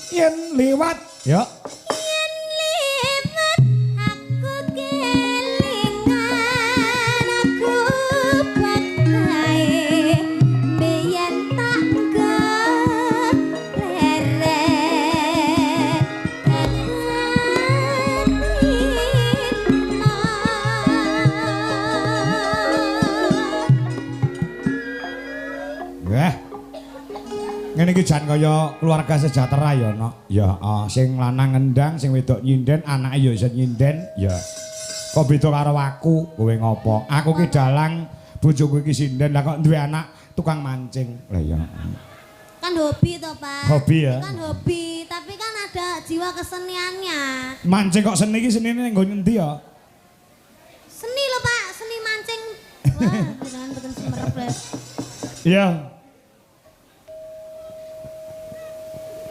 Yen liwat ya. Yen liwat aku kelingan, aku bakae biyen tak leren. Wah. Ngene iki jan kaya keluarga sejahtera ya, Nok. Ya, sing lanang ngendang, sing wedok nyinden, anake ya iso nyinden, ya. Kok beda karo aku, kowe ngopo? Aku ki dalang, bojoku iki sinden, lah kok duwe anak tukang mancing. Lah ya. Kan hobi toh, Pak. Hobi ya? Kan hobi, tapi kan ada jiwa keseniannya. Mancing kok seni iki, senine nggo ngendi ya? Seni lho, Pak, seni mancing. Wah, jenengan mboten semerep lho. Iya.